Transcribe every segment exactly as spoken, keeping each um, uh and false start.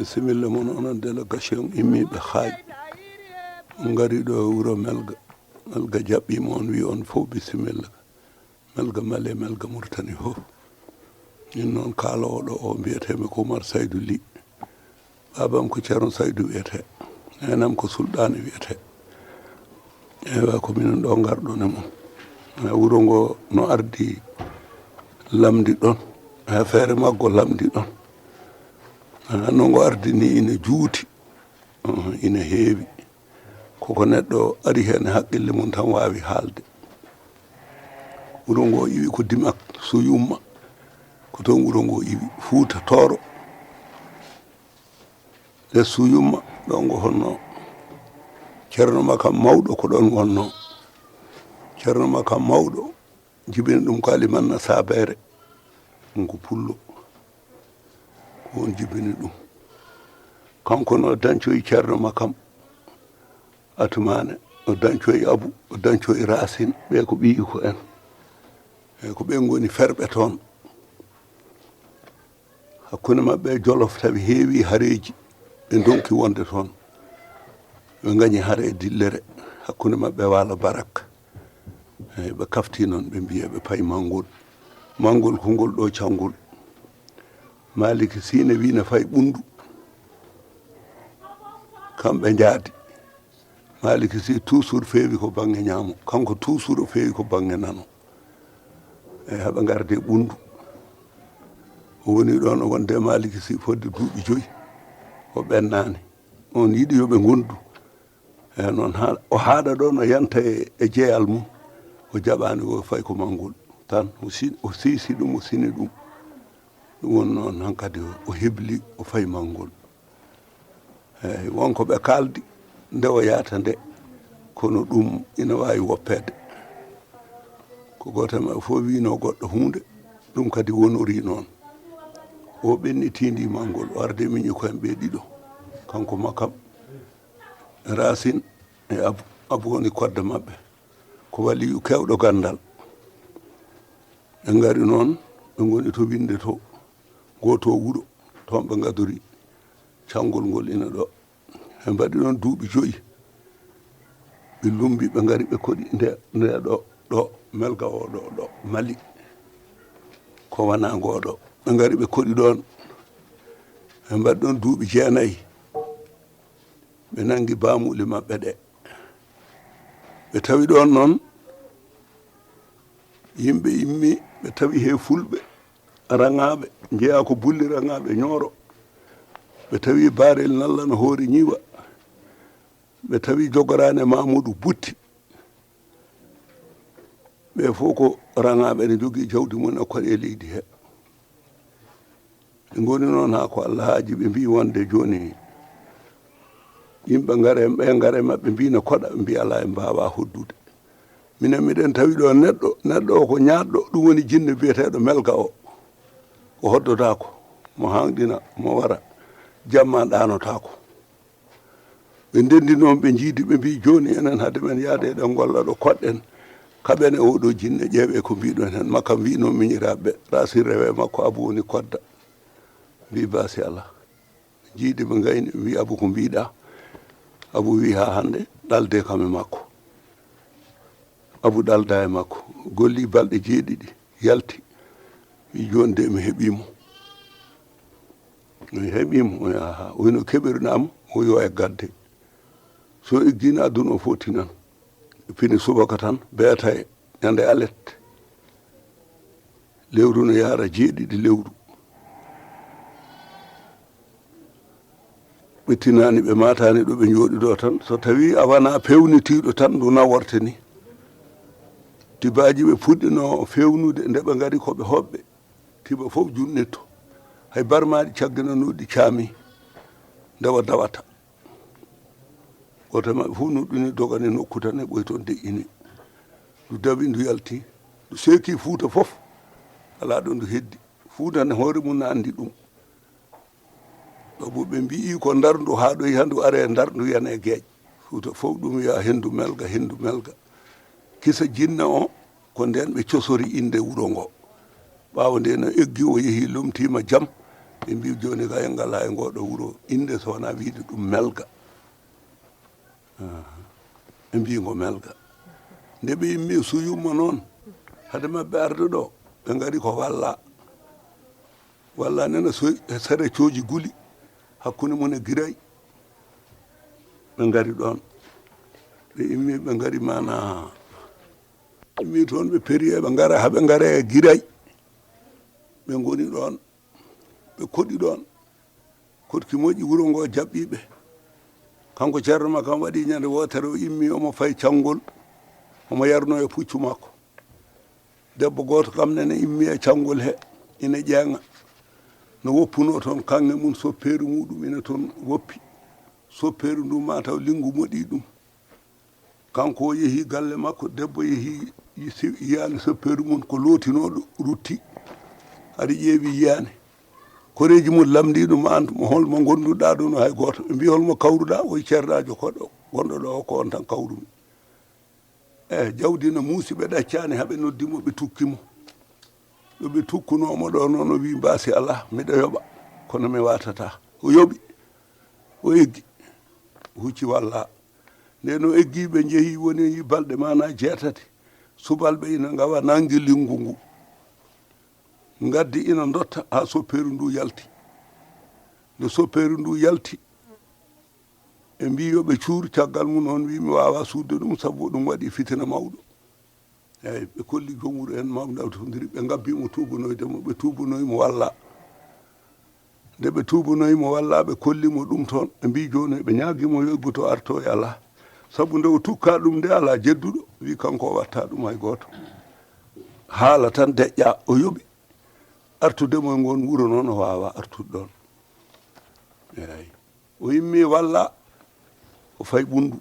Bisimilla mon, onon délégation immiiɓe Xaay, on ngari ɗo e wuro Melga. Melga jaɓɓiima, on wi on fof bisimilla. Melga Mali, Melga Murtani fof. Min noon kaaloowo ɗo o mbiyeteemi ko Umar Saydu Li. Baabam ko Ceerno Saydu wiyetee. Neenam ko Sulɗaani wiyetee. Eywa, ko minen ɗo ngarɗon e mum. Eh, wuro ngo no ardi lamndi ɗon. Eh, feere maggo lamndi ɗon. Eh, no ngo ardi ni ina juuti. Eh, ina heewi. Koko neɗɗo ari heen haqqille mum tan waawi haalde. Wuro ngo iwi ko Dimak, Suyumma. Ko toon wuro ngo iwi, Fuuta Tooro. Les Suyumma, ɗo ngo honno. Ceerno Makam Mawɗo ko ɗoon wonno. Ceerno Makam Mawɗo jibini ɗum ko Alimanna Sabeere. Ɗum ko pullo. Ko on jibini ɗum. Kanko no dañcoyi Ceerno Makam Atumaane, o dañcoyi Abu, o dañcoyi Raasin. Ɓe ko ɓiyi ko en. E ko ɓe ngoni ferɓe toon. Hakkunde maɓɓe e Jolof tawi heewi hareeji, ɓe ndonki wonde toon. Ɓe ngañi hare e dillere hakkunde maɓɓe e Waalo Barak. Eyi, ɓe kafti noon, ɓe mbiya ɓe payi Manngol. Manngol ko ngol ɗo canngol. Maaliki Sii ne wi ne fayi Ɓunndu. Kamɓe njaadi. Maaliki Sii toujours feewi ko bannge ñaamo, kanko toujours o feewi ko bannge nano. Eyi, haɓe ngarde Ɓunndu. O woni ɗoon o wonde Maaliki Sii fodde duuɓi joyi. O ɓennaani. On yiɗi yo ɓe ngondu. Eyi, noon haa, o haaɗa ɗoon o yanta e, e jeyal mum. O jaɓaani, o fayi ko Manngol tan. O si-, o siisi ɗum, o sini ɗum. Ɗum woni noon hankadi o, o hebli, o fayi Manngol. Eyi, won ko ɓe kaaldi nde o yahata nde, kono ɗum ina waawi woppeede. Ko gooto e maɓɓe fof wiino goɗɗo huunde, ɗum kadi wonori noon. O ɓennitiindi Manngol, o arde miñi ko en ɓe ɗiɗo, kanko Makam, Raasin e Abu. Abu woni kodda maɓɓe, ko waliyu keewɗo ganndal. Ɓe ngari noon, ɓe ngoni to winnde to, gooto wuro, toon ɓe ngadori canngol ngol ina ɗo. Ɓe mbaɗi ɗoon duuɓi joyi. Ɓe lummbi, ɓe ngari, ɓe koɗi nde, nde ɗo, ɗo, Melga o ɗo, ɗo, Mali. Ko wona ngo ɗo. Ɓe ngari, ɓe koɗi ɗoon. Ɓe mbaɗi ɗoon duuɓi jeenayi. Ɓe nanngi baamuuli maɓɓe ɗe. Ɓe tawi ɗoon noon, yimɓe immi, ɓe tawi he fulɓe raŋaaɓe, njeyaa ko bulli raŋaaɓe Ñooro. Ɓe tawi Baarel Nalla no hoore ñiiwa. Ɓe tawi Jogoraane Maamuudu Butti. Ɓe fof ko raŋaaɓe, ene njogii jawdi mum e koɗe leydi he. Ɓe ngoni noon haa ko Allah haaji, ɓe mbii wonde jooni yimɓe ngare, ɓe ngare maɓɓe mbii no koɗa, ɓe mbii alaa, en mbaawaa hoddude. Minen miɗen tawi ɗo neɗɗo, neɗɗo o ko ñaaɗɗo, ɗum woni jinne biyeteeɗo Melga o. O hoddotaako, mo haŋɗina, mo wara, jamma ɗaanotaako. Ɓe ndenndi noon, ɓe njiidi, ɓe mbii jooni enen hade men yaade eɗen ngolla ɗo koɗɗen, kaɓen e oɗo jinne, ƴeewe ko mbiɗon heen. Makam wii noon miñiraaɓe, Raasin rewe makko, Abu woni kodda. Mbii baasi alaa. Jiidi ɓe ngayni, wi Abu ko mbiɗa? Abu wi haa hannde ɗalde kam e makko. Abu ɗalda e makko, golli balɗe jeeɗiɗi, yalti. Wi jooni de mi heɓii mo. Mi heɓii mo, o wi haa, o wi no keɓirɗaa mo? O wi o eggat de. So eggiino aduna o fof tinan. Fini subaka tan, beeta e ñande alet. Lewru no yaara jeeɗiɗi lewru. Ɓe tinaani, ɓe maataani ɗo ɓe njooɗi ɗo tan. So tawii a wonaa peewnitiiɗo tan, ndu naworte ni. Tibaaji ɓe puɗɗinoo feewnude, nde ɓe ngari ko ɓe hoɓɓe. Tiba fof junnitto. Hay barmaaɗi cagginanooɗi caami, ndewa dawata. Gooto e maɓɓe fof nuɗɗini, dogani nokku tan, e ɓoy toon deƴƴini. Ndu dawi, ndu yalti, ndu seeki Fuuta fof. Alaa ɗo ndu heddi. Fuuta ne hoore mum ne anndi ɗum. Ɗo bo ɓe mbiyi ko Ndar ndu haaɗoyi, haa ndu are e Ndar, ndu yana e Geeƴ. Fuuta fof ɗum wiya henndu Melga, henndu Melga. Kisa jinne o, ko ndeen ɓe cosori innde wuro ngo. Ɓaawo nde no eggi, o yehi, lomtiima jam, Ɓe mbi jooni ka en ngalaa e ngooɗo wuro innde so wonaa wiide ɗum Melga. Ɓe mbi ngo Melga. Nde ɓe immi e Suyumma noon, hade maɓɓe arde ɗo, ɓe ngari ko Walla. Walla nena so e sere cooji guli, hakkunde mum e Giray. Ɓe ngari ɗoon. Ɓe immi, ɓe ngari mana, immi toon, ɓe peri, ɓe ngara, haa ɓe ngara e Giray. Ɓe ngoni ɗoon. Ɓe koɗi ɗoon. Koɗki moƴƴi, wuro ngo jaɓɓi ɓe. Kanko Ceerno Makam waɗi ñande wootere, o immi, omo fay canngol, omo yarno e puccu makko. Debbo gooto kam nene immi e canngol he, ina ƴeeŋa. No woppunoo toon, kaŋŋe mum, soppeeru muɗum ina toon woppi. Soppeeru ndu maa taw linngu moɗi ɗum. Kanko o yehi galle makko, debbo yehi, yi-, si-, yiyaani soppeeru mum, ko lootinooɗo rutti. Ari ƴeewi, yiyaani. Koreeji mum lamndii ɗum, "Aan mo hol mo ngonduɗaa ɗo?" No hay gooto. Ɓe mbi, "Hol mo kawruɗaa?" O wi, "Ceernaajo ko ɗo, gonɗo ɗo o, ko on tan kawrumi." E jawdi no muusi, ɓe ɗaccaani haa ɓe noddi mo, ɓe tukki mo. Ɗo ɓe tukkunoo mo ɗo noon, o wi, "Mbaasi alaa, miɗo yoɓa, kono mi waatataa." O yoɓi, o eggi, o hucci Walla. Nde no eggi, ɓe njehi, woni balɗe mana jeetati. Subalɓe ina ngawa nangi linngu ngu. Ngaddi ina ndotta haa soppeeru ndu yalti. Nde soppeeru ndu yalti, ɓe mbi yo ɓe cuur, caggal mum on wi, "Mi waawaa suuɗde ɗum, sabu ɗum waɗi fitina mawɗo." Eey, ɓe kolli joom wuro en, Maam Ndawtondiri, ɓe ngabbi mo tuubunoyde mo, ɓe tuubunoyi mo Walla. Nde ɓe tuubunoyi mo Walla, ɓe kolli mo ɗum toon, ɓe mbi jooni, ɓe ñaagi mo yo egguto arto e alaa. Sabu nde o tukka ɗum nde alaa jedduɗo, wi kanko o watta ɗum hay gooto. Haala tan deƴƴa, o yoɓi. Artude mo e ngoon wuro noon o waawaa artude ɗoon. Eey. O immi Walla, o fayi Ɓunndu.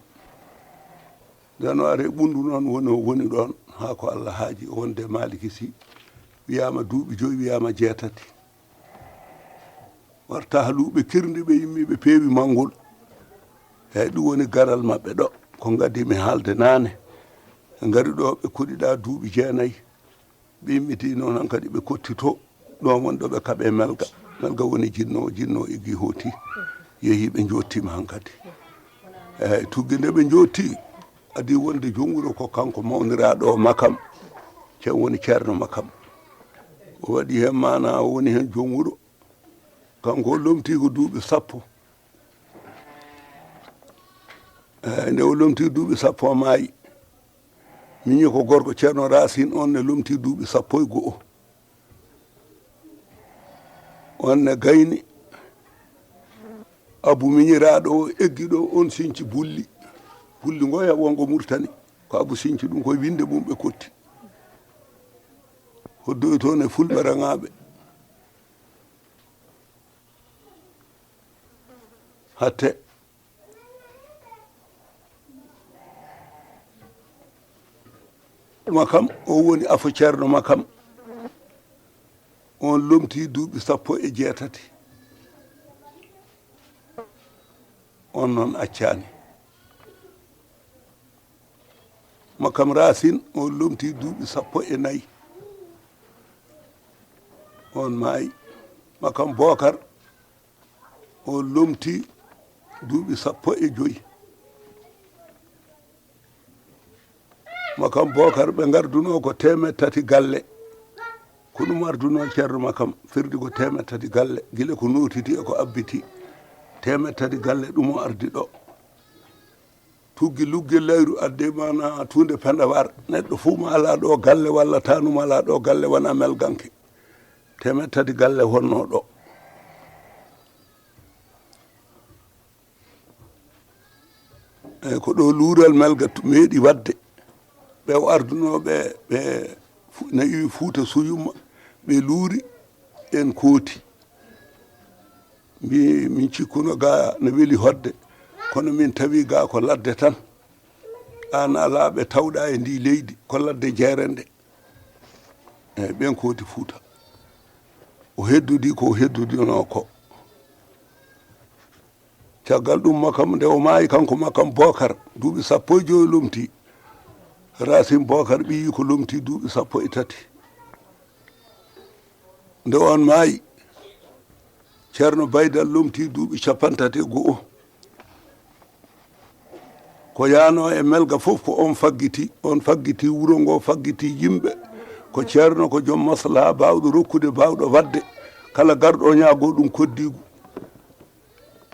Nden o ari e Ɓunndu noon, woni, o woni ɗoon haa ko Allah haaji, o wonde Maaliki Si. Wiyaama duuɓi joyi, wiyaama jeetati. Warta haaluuɓe kirndi, ɓe immi, ɓe peewi manngol. Eey, ɗum woni garal maɓɓe ɗo, ko ngaddi mi haalde naane. Ɓe ngari ɗo, ɓe koɗiɗaa duuɓi jeenayi. Ɓe immiti noon hankadi, ɓe kotti to, ɗo woni ɗo ɓe kaɓe Melga. Melga woni Jinno, Jinno eggi hooti, yehi, ɓe njottiima hankadi. Eey, tuggi nde ɓe njotti, adii wonde joom wuro ko kanko mawniraaɗo o Makam, cen woni Ceerno Makam. O waɗi heen maana, o woni heen joom wuro. Kanko o lomtii ko duuɓi sappo. Eey, nde o lomtii duuɓi sappo, o maayi. Miñi ko gorko Ceerno Raasin, on ne lomtii duuɓi sappo e go'o. On ne gayni. Abu miñiraaɗo o eggi ɗo, on sinci Bulli. Bulli ngo e wongo Murtani. Ko Abu sinci ɗum, koye winnde mum ɓe kotti. Hoddoyi toon e Fulɓe Raŋaaɓe. Hatte. Makam, o woni afo Ceerno Makam. On lomtii duuɓi sappo e jeetati. On noon accaani. Makam Raasin, on lomtii duuɓi sappo e nayi. On maayi. Makam Bookar, o lomtii duuɓi sappo e joyi. Makam Bookar, ɓe ngardunoo ko teemeɗɗe tati galle. Ko ɗum ardunoo Ceerno Makam, firdi ko teemeɗɗe tati galle, gila ko nootiti e ko abbiti. Teemeɗɗe tati galle, ɗum o ardi ɗo. Tuggi lugge layru, adde mana tuunde Pendawar. Neɗɗo fuu mo alaa ɗo galle walla taanum alaa ɗo galle, wona Melganke. Teemeɗɗe tati galle wonnoo ɗo. Eey, ko ɗo luural Melga tu-, meeɗi waɗde. Ɓe o ardunoo ɓe, ɓe fu-, na iwi Fuuta Suyumma, ɓe luuri, ɓeen kooti. Mbi, min cikkuno ga na weli hoɗde, kono min tawi ga ko ladde tan. Aan alaa ɓe tawɗa e ndi leydi, ko ladde jeerende. Eey, ɓeen kooti Fuuta. O heddodi ko o heddodinoo ko. Caggal ɗum, Makam, nde o maayi, kanko Makam Bookar, duuɓi sappo e joy lomtii. Raasin Bookar ɓiyi ko lomtii duuɓi sappo e tati. Nde on maayi, Ceerno Baydal lomtii duuɓi cappanɗe tati e go'o. Ko yaanoo e Melga fof ko oon faggiti, oon faggiti wuro ngoo, faggiti yimɓe. Ko ceerno, ko joom maslaha, baawɗo rokkude, baawɗo waɗde. Kala garɗo o ñaagoo ɗum koddiigu.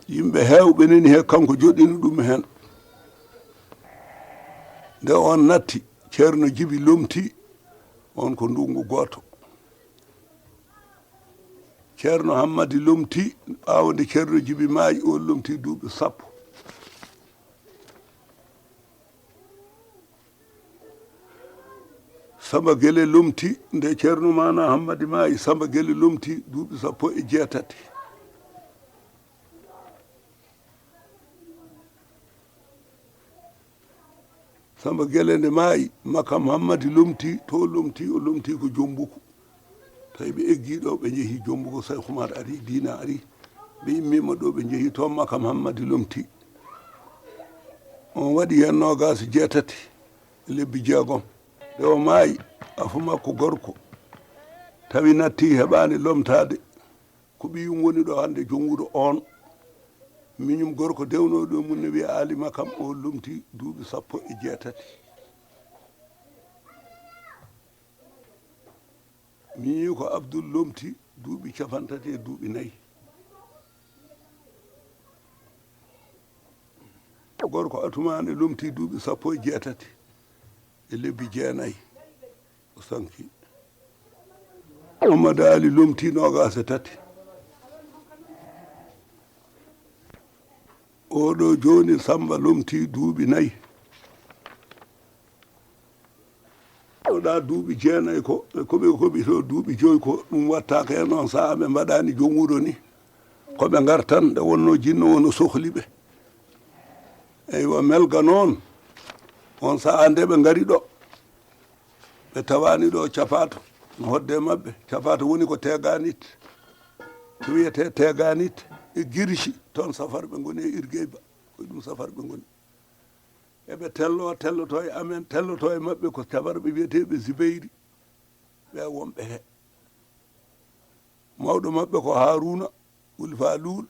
Yimɓe heewɓe nani he kanko joɗɗini ɗum heen. Nde oon natti, ceerno Jibi lomtii, oon ko ndunngu gooto. Ceerno Hammadi lomtii, ɓaawo nde ceerno Jibi maayi, oon lomtii duuɓi sappo. Samba Gele lomtii, nde ceerno Maana Hammadi maayi, Samba Gele lomtii duuɓi sappo e jeetati. Samba Gele nde maayi, Makam Hammadi lomtii, to lomtii, o lomtii ko Jombuku. Tawi ɓe eggii ɗo, ɓe njehi Jombuku, Seex Umar ari, Diina ari. Ɓe immiima ɗo, ɓe njehi toon, Makam Hammadi lomtii. On waɗi heen noogaas e jeetati, lebbi jeegom. Nde o maayi, afo makko gorko tawi natti, heɓaani lomtaade. Ko ɓiyum woni ɗo hannde, joom wuro oon. Miñum gorko dewnooɗo e mum ne wiyee Aali Makam, o lomtii duuɓi sappo e jeetati. Miñi ko Abdul lomtii duuɓi cappanɗe tati e duuɓi nayi. Gorko Atumaane lomtii duuɓi sappo e jeetati e lebbi jeenayi. O sanki. Amadou Ali lomtii noogaas e tati. Oɗo jooni Samba lomtii duuɓi nayi. Oɗa duuɓi jeenayi ko, ko ɓe koɓi to duuɓi joyi ko, ɗum wattaaka heen on sahaa ɓe mbaɗaani joom wuro ni. Ko ɓe ngartan, nde wonnoo jinno won o sohli ɓe. Eywa, Melga noon, on sahaa nde ɓe ngari ɗo, ɓe tawaani ɗo Capaato, no hoɗde e maɓɓe. Capaato woni ko Teganit, to wiyetee Teganit e Girsi, toon safarɓe ngoni e Irgeyba, ko ɗum safarɓe ngoni. Eɓe tello, telloto e amen, telloto e maɓɓe ko safarɓe wiyeteeɓe Zibeyri, ɓe wonɓe he. Mawɗo maɓɓe ko Haaruuna Wul Faaluul,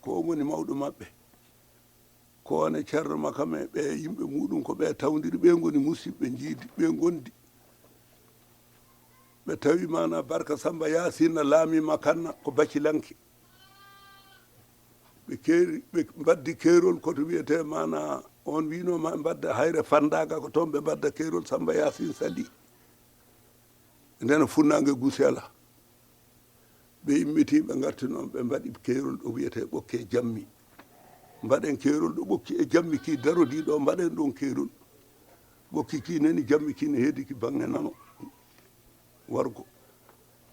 ko oon woni mawɗo maɓɓe. Ko oon e Ceerno Makam e ɓe yimɓe muuɗum, ko ɓe tawdiri, ɓe ngoni musiɓɓe njiidi, ɓe ngondi. Ɓe tawi maana Barka Samba Yaasin na laami Makanna ko Bacilanke. Ɓe keeri, ɓe mbaddi keerol ko to wiyetee maana, on wiino ma mbadda Hayre Fandaaga, ko toon ɓe mbadda keerol, Samba Yaasin sali. Nden funnaange Gusi alaa. Ɓe immiti, ɓe ngarti noon, ɓe mbaɗi keerol ɗo wiyetee Ɓokke Jammi. Mbaɗen keerol ɗo Ɓokki e Jammi ki darodii ɗo, mbaɗen ɗoon keerol. Ɓokki ki nani, Jammi ki ne heedi ki baŋŋe nano, wargo.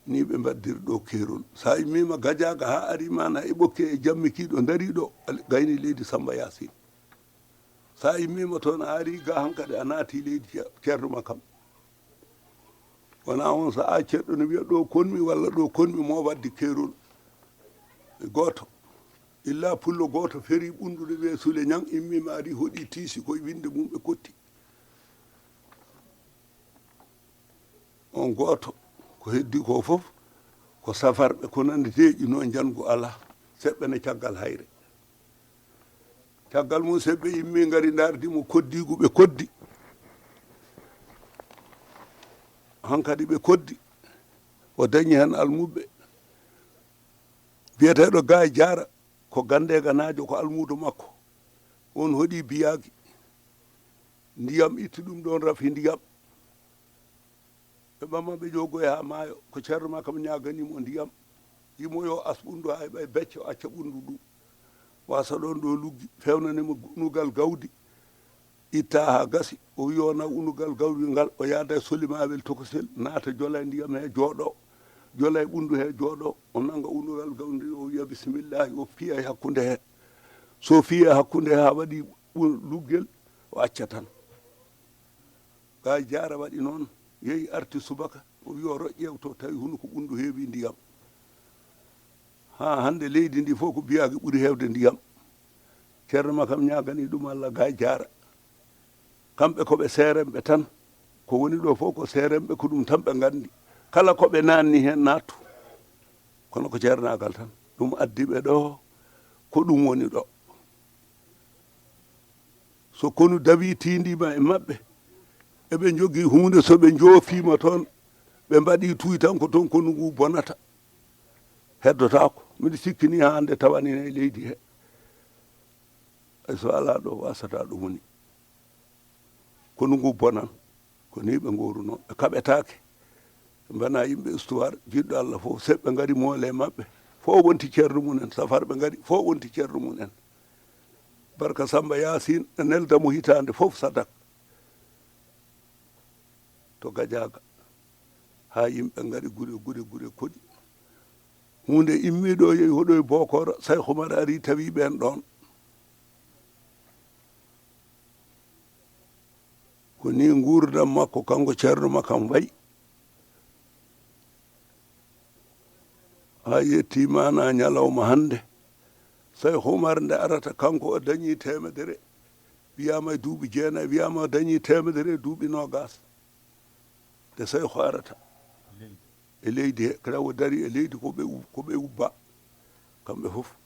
Ni ɓe mbaɗdiri ɗo keerol. So a immiima Gajaaga haa ari maana e Ɓokke e Jammi ki ɗo ndarii ɗo, al-, gayni leydi Samba Yaasin. So a immiima toon, a arii ga hankadi, a naati leydi Ce-, Ceerno Makam. Wonaa on sahaa ceerɗo no wiya, "Ɗo konmi walla ɗo konmi," mo waddi keerol. E gooto. Illa pullo gooto ferii ɓunndu no wiyee Sule Ñaŋ, immiima arii hoɗi tiisi koye winnde mum ɓe kotti. On gooto, ko heddi ko fof, ko safarɓe, ko nanndeteeji noon, njanngu alaa, seɓɓe ne caggal hayre. Caggal mum, seɓɓe immii, ngari ndaardi mo koddiigu, ɓe koddi. Hankadi ɓe koddi, o dañi heen almuɓɓe. Biyeteeɗo Gaay Jaara, ko Ganndeeganaajo, ko almuudo makko. On hoɗi biyaagi. Ndiyam itti ɗum ɗoon rafi ndiyam. Ɓe ɓama ɓe ƴoogoya haa maayo. Ko Ceerno Makam ñaaganii mo ndiyam. Yimo yo as ɓunndu haa heɓa e becce, o acca ɓunndu ndu. Wasa ɗoon ɗo luggi, feewnani mo unugal gawdi. Itta haa gasi, o wiya o nawa unugal gawri ngal, o yaada e solimaawel tokosel, naata jola e ndiyam he jooɗo, jola e ɓunndu he jooɗo, o nannga unugal gawri, o wiya bisimillahi, o fiya e hakkunde he. So fiya e hakkunde he haa waɗi ɓu-, luggel, o acca tan. Gaay Jaara waɗi noon, yehi arti subaka, o wiya o roƴƴeew to tawi hunuko ɓunndu heewi ndiyam. Haa hannde leydi ndi fof ko biyaagi ɓuri heewde ndiyam. Ceerno Makam ñaaganii ɗum Allah, Gaay Jaara. Kamɓe ko ɓe seeremɓe tan. Ko woni ɗo fof ko seeremɓe, ko ɗum tan ɓe nganndi. Kala ko ɓe naanni heen naattu. Kono ko ceernaagal tan. Ɗum addi ɓe ɗo, ko ɗum woni ɗo. So konu dawi tiindiima e maɓɓe, eɓe njogii huunde, so ɓe njoofiima toon, ɓe mbaɗii tuytanko toon, konu ngu bonata, heddotaako. Miɗo sikki nii haa hannde tawani e leydi he. Hay so alaa ɗo waasata ɗum woni. Konu ngu bonan. Ko nii ɓe ngoorunoo, ɓe kaɓetaake. Ɓe mbanaa yimɓe histoire, jiɗɗo Allah fof, seɓɓe ngari moole maɓɓe. Fof wonti ceerno mum en, safar ɓe ngari, fof wonti ceerno mum en. Barka Samba Yaasin, ɓe nelda mo hitaande fof sadak to Gajaaga. Haa yimɓe ngari gure, gure, gure koɗi. Huunde immii ɗo, yehi hoɗo e Bookora, Sayh Umar ari tawi ɓeen ɗoon. Ko nii nguurndam makko, kanko Ceerno Makam wayi. Haa yettii maanaa ñalawma hannde. Sayh Umar nde arata, kanko o dañii teemedere, wiyaama e duuɓi jeenayi, wiyaama o dañii teemedere e duuɓi noogaas. Nde Sayh o arata e leydi he, kadi o darii e leydi ko ɓe u-, ko ɓe ubbaa, kamɓe fof.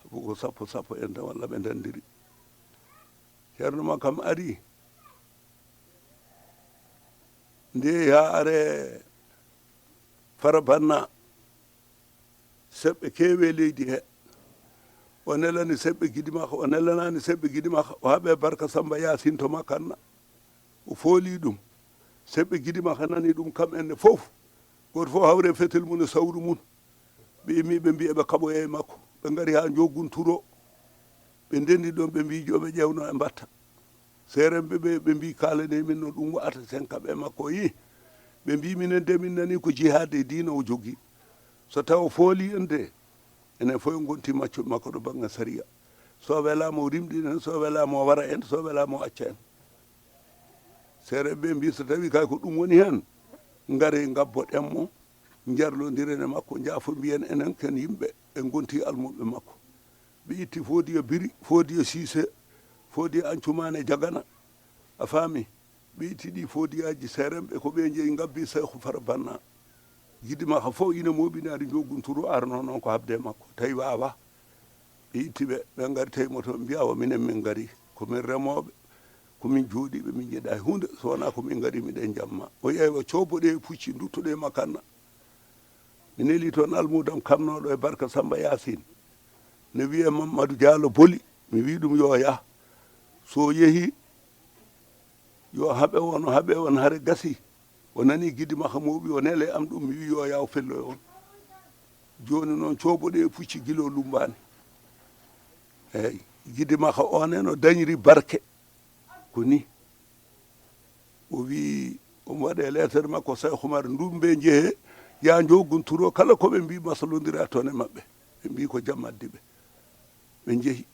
Sabu ko sappo sappo en tan walla ɓe ndanndiri. Ceerno Makam ari, nde haa are Farabanna, seɓɓe keewi e leydi he. O nelani seɓɓe Gidimaka, o nelanaani seɓɓe Gidimaka, o haɓe Barka Samba Yaasin to Makanna. O fooli ɗum. Seɓɓe Gidimaka nani ɗum, kam en ne fof. Gooto fof hawri e fetel mum e sawru mum. Ɓe immi, ɓe mbi eɓe kaɓoya e makko. Ɓe ngari haa Njoogun Turo. Ɓe ndenndi ɗoon, ɓe mbi yo ɓe ƴeewno e mbatta. Seerenɓe ɓe, ɓe mbi kaalane min no ɗum wa'ata, sen kaɓe makko. Yi, ɓe mbi minen de, min nani ko jihaade e diina o jogii. So tawa o fooli en de, enen fof en ngonti maccuɓe makko ɗo baŋnge sariya. So welaama o rimɗina en, so welaama o wara en, so welaama o acca en. Seerenɓe ɓe mbi so tawi kay ko ɗum woni heen, ngare ngabboɗen mo, njarlondiren e makko, njaafo mbiyen enen ken yimɓe, en ngonti almuɓɓe makko. Ɓe itti Foodiya Biri, Foodiya Siise, Foodiya Ancumaane Jagana, a faami? Ɓe itti ɗi Foodiyaaji, seerenɓe ko ɓe njeyi ngabbi Sayhu Fara Banna. Gidimaka fof ina mooɓinaade Njoogun Turo, arnoo noon ko haɓde e makko, tawi waawaa. Ɓe itti ɓe, ɓe ngari tawi mo toon, mbiya o minen min ngari, ko min remooɓe, ko min jooɗiiɓe, min njiɗaa huunde, so wonaa ko min ngari miɗen jamma. O ƴeewa cooboɗe e pucci, nduttoɗe e Makanna. Mi neli toon almuudam kamnooɗo e Barka Samba Yaasin. Ne wiyee Mammadu Jaalo Boli. Mi wii ɗum yo yah. So o yehii, yo haɓe on, o haɓe on, hare gasii. O nanii Gidimaka mooɓi, o nele am ɗum. Mi wii yo yah o felloyo on. Jooni noon cooboɗe e pucci gila o lummbaani. Eey, Gidimaka on en o dañri barke. Ko nii. O wii, omo waɗa e leetere makko, Sayh Umar, ndumbe njehee, yaa Njoogun Turo, kala ko ɓe mbii maslondiraa toon e maɓɓe. Ɓe mbii ko jam addi ɓe. Ɓe njehi,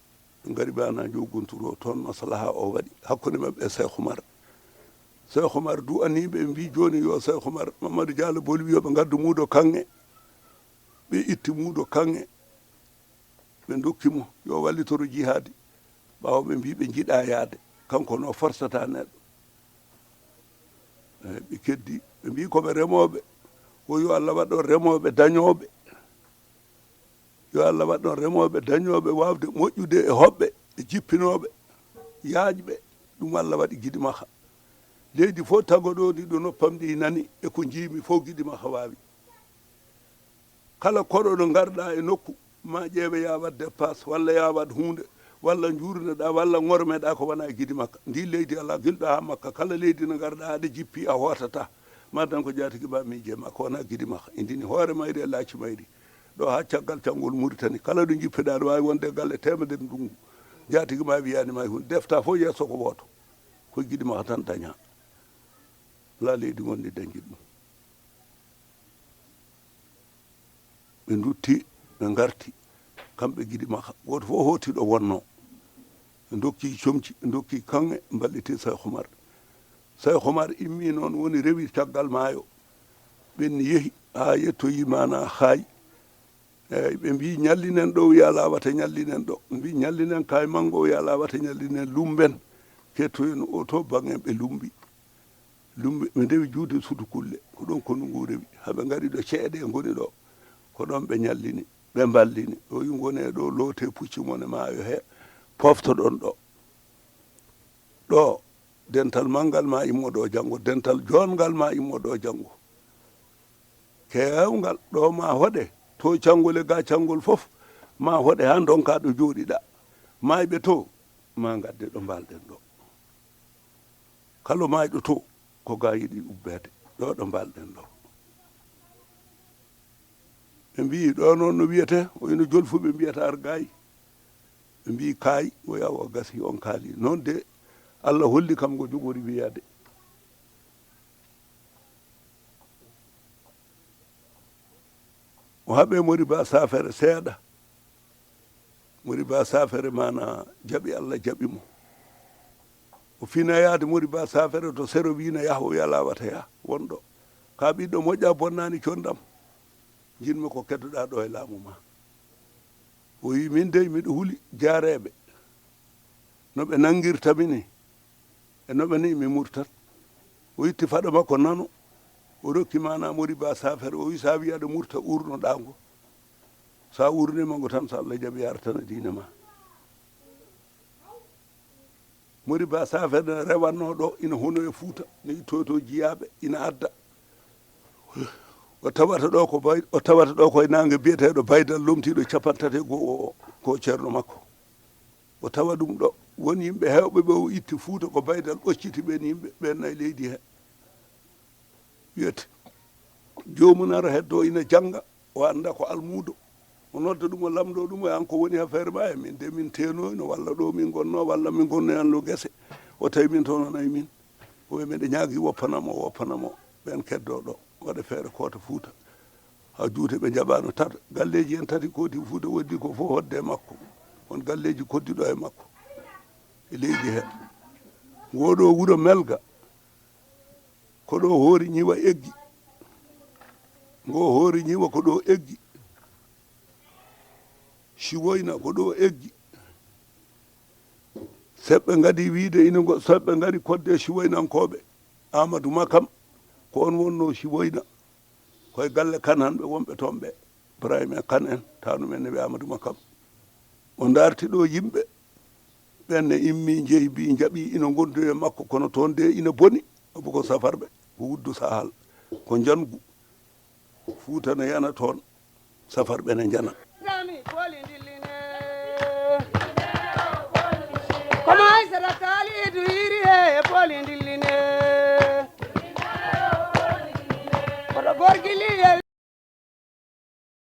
ɓe ngari ɓe ana Njoogun Turo, toon maslaha o waɗi hakkunde maɓɓe e Sayh Umar. Sayh Umar du'anii ɓe, ɓe mbii jooni yo Sayh Umar, Mammadu Jaalo Boli wii yo ɓe ngaddu muudo kaŋŋe. Ɓe itti muudo kaŋŋe. Ɓe ndokki mo yo wallitoro jihaadi. Ɓaawo ɓe mbii ɓe njiɗaa yaade. Kanko no forsata neɗɗo. Eey, ɓe keddi, ɓe mbii ko ɓe remooɓe. O yo Allah waɗ on remooɓe dañooɓe. Yo Allah waɗ on remooɓe dañooɓe waawde moƴƴude e hoɓɓe, e jippinooɓe, yaajɓe. Ɗum Allah waɗi Gidimaka. Leydi fof tagoɗo ndi ɗo noppam ɗi nani e ko njiimi fof Gidimaka waawi. Kala koɗo ɗo ngarɗaa e nokku, ma ƴeewe yaa waɗ dépasse, walla yaa waɗ huunde, walla njuurneɗaa, walla ŋormeɗaa ko wonaa e Gidimaka. Ndi leydi alaa gilɗo haa Makka, kala leydi ndi ngarɗaa aɗa jippi a hootataa. Ma dañ ko jaatigi ma miije ma ko wonaa Gidimaka. Indini hoore mayri e laaci mayri. Ɗo haa caggal canngol Muritani, kala ɗo njippeɗaa aɗa waawi wonde e galle teemedere ndunngu. Jaatigi ma wiyaani ma e huunde. Defta fof yeeso ko wooto. Ko Gidimaka tan dañaa. Alaa leydi ngonndi dañde ɗum. Ɓe ndutti, ɓe ngarti, kamɓe Gidimaka. Gooto fof hooti ɗo wonnoo. Ɓe ndokki comci, ɓe ndokki kaŋŋe, mballiti Sayh Umar. Sayh Umar immii noon, woni rewi caggal maayo. Ɓen yehi, haa yettoyii maanaa Haay. Eey, ɓe mbii, "Ñallinen ɗo," o wiya, "Alaa wata ñallinen ɗo." Ɓe mbii, "Ñallinen Kaay Manngo," o wiya, "Alaa wata ñallinen Lummben. Kettoyen o to baŋnge." Ɓe lummbi. Lummbi, ɓe ndewi juuɗe Suudu Kulle. Ko ɗoon konu ngu rewi. Haa ɓe ngari ɗo ceeɗe ngoni ɗo. Ko ɗoon ɓe ñallini. Ɓe mballini, o wi, "Ngone ɗo, loote pucci mon e maayo he, poftoɗon ɗo. Ɗo, dental manngal ma immo ɗo janngo, dental joonngal ma immo ɗo janngo. Keewngal ɗo ma hoɗe, to canngol e ga canngol fof, ma hoɗe haa ndonka ɗo jooɗiɗa. Maayɓe to, ma ngadde ɗo mbalɗen ɗo. Kala maayɗo to, ko ga yiɗi ubbeede, ɗo ɗo mbalɗen ɗo." Ɓe mbiyi, "Ɗo noon no wiyetee?" O ino jolfu, ɓe mbiyata, "Argaay." Ɓe mbiyi, "Kaay." O yawa, o gasi, on kaali. Noon de, Allah holli kam ngo jogori wiyaade. O haɓe Moriba Safere seeɗa. Moriba Safere mana jaɓi, Allah jaɓi mo. O fina yaade Moriba Safere to sero, wina, "Yah," o yala wata yah, wonɗo. "Ka ɓiɗɗo moƴƴa, bonnani condam. Jinmi ko keddoɗa ɗo e laamu ma." O wi, "Min dey miɗo huli jaareeɓe no ɓe nanngirta mi ni, e no ɓe ni mi murtat." O itti faɗa makko nano, o rokki mana Moriba Safere, o wi, "Sa wi aɗa murta, urno ɗa ngo. Sa urnima ngo tan, so Allah jaɓi, artana diina ma." Moriba Safere ne rewanno ɗo, ina hono e Fuuta, ne itto to jiyaaɓe, ina adda. O tawata ɗo ko bay-, o tawata ɗo koye naange biyeteeɗo Baydal, lomtiiɗo capanɗe tati e go'o o, ko ceerno makko. O tawa ɗum ɗo. Won yimɓe heewɓe ɓe o itti Fuuta, ko Baydal ɓocciti ɓeen yimɓe, ɓeen nayi leydi he. Wiyete, "Joomum ara heddo ina jannga, o annda ko almuudo." O nodda ɗum, o lamndoo ɗum, o wiya, "An ko woni affaire ma e min de, min teenoyno, walla ɗo min ngonnoo, walla min ngonnoo e an lo gese." O tawi min toon, o nawi min. O wiya, "Miɗo ñaagi, woppana mo, woppana mo." Ɓeen keddoo ɗo, waɗa feere koota Fuuta. Haa juute ɓe njaɓaano tata. Galleeji en tati kooti Fuuta, woɗɗi ko fof hoɗde e makko. Won galleeji koddiɗo e makko e leydi he. Ngoo ɗo wuro Melga, ko ɗo hoori ñiwa eggi. Ngo hoori ñiwa ko ɗo eggi. Siwoyna ko ɗo eggi. Seɓɓe ngadi wiide ina ngo, seɓɓe ngari kodde Siwoynankooɓe. Amadou Makam, ko on wonno Siwoyna. Koye galle Kan han ɓe wonɓe toon ɓe. Ibrahima Kan en, taanum en ne wiya Amadou Makam. O darti ɗo yimɓe. Ɓen ne immi, njehi, mbi, njaɓi ina ngondu e makko, kono toon de ina boni. Sabu ko safarɓe, ko wuddu Sahal, ko njangu. Fuuta ne yana toon, safarɓe ne njana. Kono Aysata Kaalidu hiiri he e Pooli Ndilline. Kono gorgil